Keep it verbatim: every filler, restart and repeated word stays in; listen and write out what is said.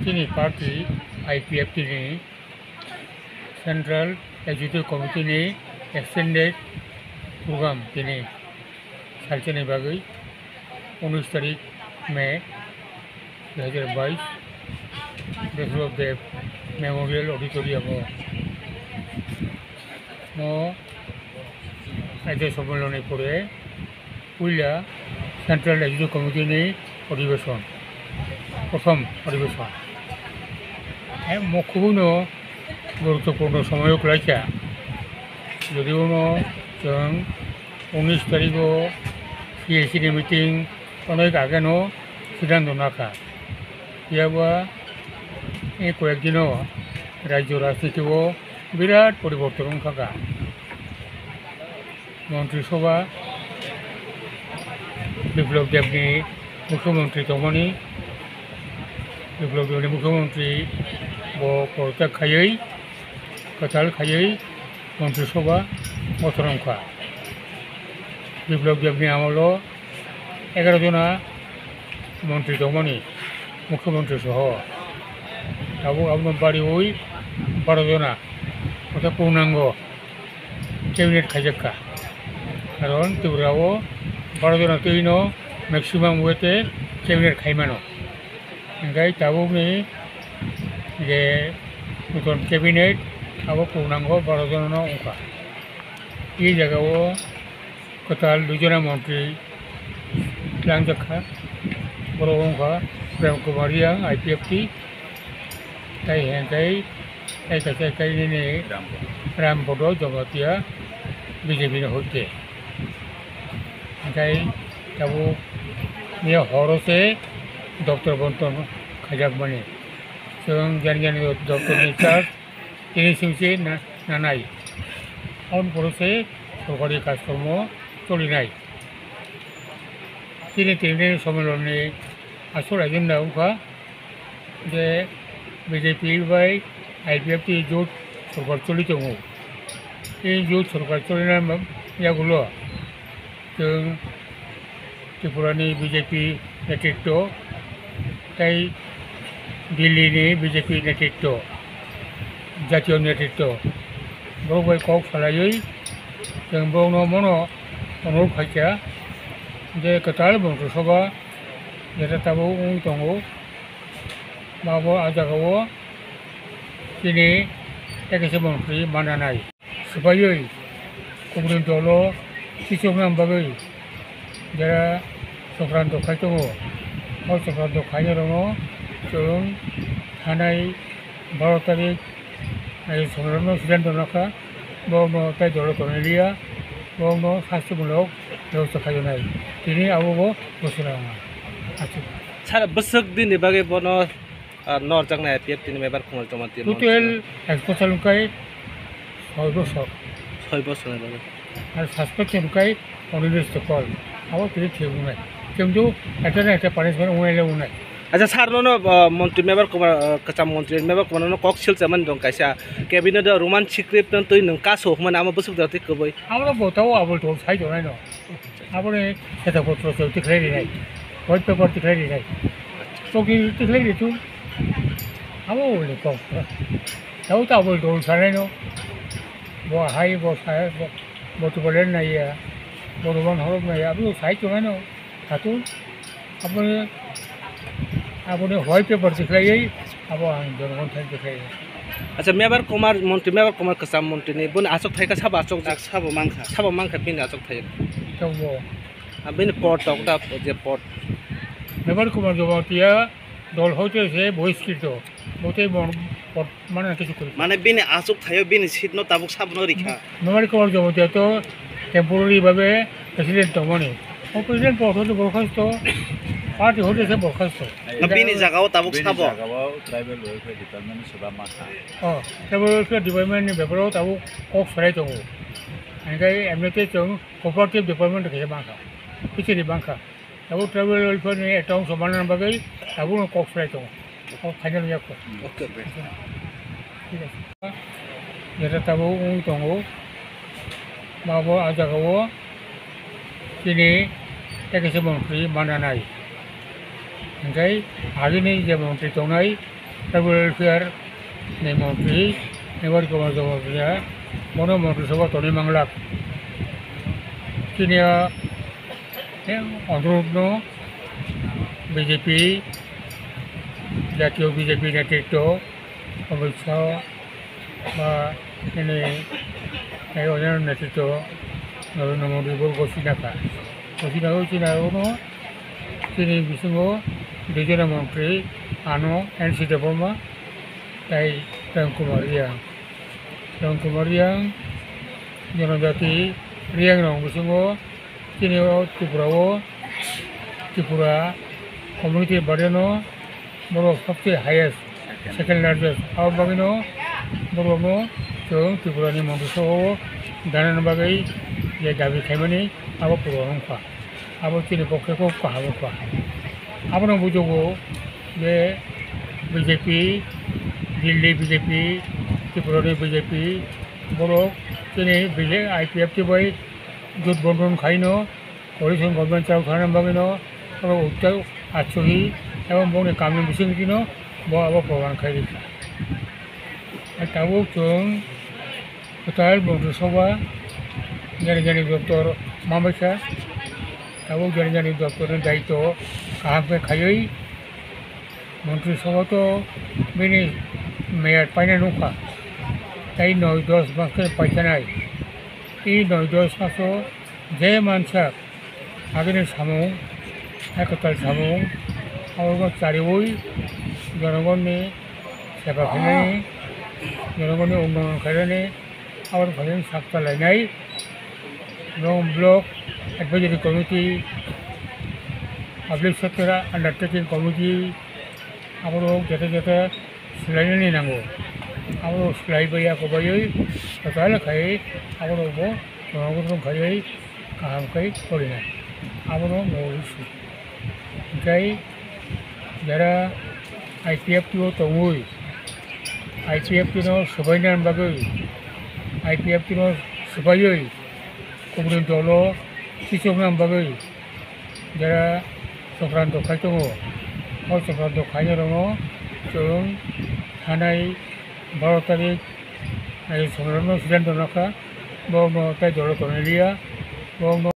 Chini party I P F T ni Central Executive Committee ni extended program tini salchani bagwi unis tarik May dui hajar bais Bishop Dev Memorial Auditorium o mo Aidya Sammelon ni pore puila Central Executive Committee ni odhibeson, prothom odhibeson. Hai mo khubui no guruttopurno somoyo kwlaikha. Jodi bono chwng unis tarikh o C A C ni meeting onek age no siddhanto nakha. Phiya ba ei koyek dino rajyo rajniti o birat poriborton wngkha kha. Montri Sobha Biplab Deb ni Mukhyamantri tongmani, Biplab Deb ni Mukhyamantri bo porojak khaiwi, kwtal khaiwi Montri Sobha gothon wngkha. Biplab Deb ni amolo egaroh jona montri tongmani, Mukhyamantri soho. Tabuk abono bariwi baroh jona, orthat purnango cabinet khaijakha. Karon Tripura o baroh jona twino maximum wngwi cabinet khaimano. Hingkhai tabukni je nuton cabinet abo purnango baroh jonano wngkha. E jagao kwtal duijona montri tlangjak kha. Borok wngkha Prem Kumar Reang, I P F T, tai hwnkhai tai kaisa tai nini Ram Bodo Jamatia B J P ni hoite. Hwnkhai tabuk ni horo se doptor bonton khaijakmani. Chwng jani jani doptor ni charge tini singse na-, nanai. Aboni pore se sorkari kajkormo cholinai. Chini tini sommelon ni asol agenda wngkha je B J P bai I P F T jot sorkar choli tongo. Tei jot sorkar cholina yagulo chwng Tripura ni B J P netritwo tei Delhi ni B J P netritwo, jatiyo netritwo, borok bai kok salaiwi chwng borokno mono onurodh khaikha je kwtal Montri Sobha jeto tabuk wng tongo, abo ah jagao chini ekise montri mananai. Swbaiwi kubuni dolo kichokna bagwi jera sokranto khai tongo. O sokranto khainairokno chwng thanai baro tarik, eh, sokranto siddhanto nakha, borokno tai dolo tonwi liya, borokno sastimulok bebosta khaijaknai. Tini abobo bosonai wngkha. Aswk. Sir, bwswk dinni bagwi bono Ah, norjaknai I P F T ni member Kumar Jamatia. Total exposure wngkha soi bosor. Soi bosor ni bagwi. Ar suspension wngkha Onilesh Chakol. Abo tini thwi wngnai. Kintu ekta na ekta punishment wngnai le wngnai. Acha sir, nono, ah, montri member Kumar, ah, kwcham montri member Kumar no kok silchamani dong kaisa cabinet o Roman script no twi nwng kaso hwnmani amo bwswk da twi kwbwi. Amo bo tao abo tong sai tongnai no. Aboni seta potro se tikhlai rinai, white paper tikhlai rinai, chokri tikhlai ritu. Abo ule kok. Tau ta abo dol sanai no. Bo hai, bo sai, bo, bo tu bolen nai ya. Bo roman horop nai ya. Abo sai tu no. Hatu. Aboni, aboni white paper tikhlai, abo ang jonogon thai tikhlai. Acha, Mebar Kumar montri, Mebar Kumar kwcham montri ni boni achuk thai kha sabo achuk jak? Sabo mankha. Sabo mankha bini achuk thai. Tongbo. Ah, bini pot tok da je pot. Mebar Kumar Jamatia dol hoite se bohiskirto. Bote mon pot Mane kisu kuri. Mane bini achuk thaio bini seat no tabuk sabono rikha. Memory cover jomo dia to temporary babe president tongmani. O president po hote borkhasto, party hote se borkhasto. No bini jagao tabuk bini sabo. Jagao tribal welfare department soba makha. Oh, tribal welfare department ni beparo tabuk kok sarai tongo. Angkai M L A te chong cooperative department khe bangkha. Kichiri bangkha. Abo tribal welfare ni account soman bagwi abo no kok salai tongo. O final yakko. Okay, okay. Thik ase. Jeta tabuk wng tongo. Mabo a jagao chini ekise montri mananai. Hingkai agini je montri tongnai, tribal welfare ni montri, Mevar Kumar Jamatia, bono montri sabha tonwi manglak. Chini a, eh, Onurudh no B J P, jatiyo B J P netritwo, Amit Shah, ba nini tei onyaino netritwo Narendra Modi bo gosina kha. Gosina o chini aro no chini bisingo dui jona montri, ano N C Debbarma tei Prem Kumar Reang. Prem Kumar Reang, Janajati Reang rok bisingo chini o Tripura o, Tripura community body no borok sabse highest, second largest. Abo bagwino borokno chwng Tripurani montri sabhao danani bagwi je dabi khaimani abo purun wngkha. Abo chini pokhe kok kaham wngkha. Abono bujogo je B J P, Delhi B J P, Tripurani B J P, borok chini B J, I P F T bai jotbondhon khaino, coalition government chao thana bagwino abo utai achuhi ebong bongni kamni bisingtwino bo abo program khai rikha. Tabuk chwng kwtal montri sabha jani jani doptor mamaisa, tabuk jani jani doptorni daitwo kaham khe khaiwi montri sabha to bini meyad paina nukha, tei noi dos mas khe paikhanai. I noi dos maso je mansa agini samung, hai kwtal samung, abo chariwi jonogonni seba khainani, jonogonni unnoyon khainani, abo khainani sak chalainai. Rong block advisory committee, public sector undertaking committee, aborok jete jete swlainani nango. Aborok swlaibai ya kwbaiwi kwtal khai aborokbo tongnago tong khaiwi kaham khai porinai. Abono mowri su. Hinkhe jara I P F T o tongwi, I P F T no swbaina bagwi, I P F T no swbaiwi kubuni dolo kisokna bagwi jara sokranto khai tongo. O sokranto khainairokno chwng thanai baro tarik, eh, sokranto siddhanto nakha, borokno tei dolo tonwi liya, borokno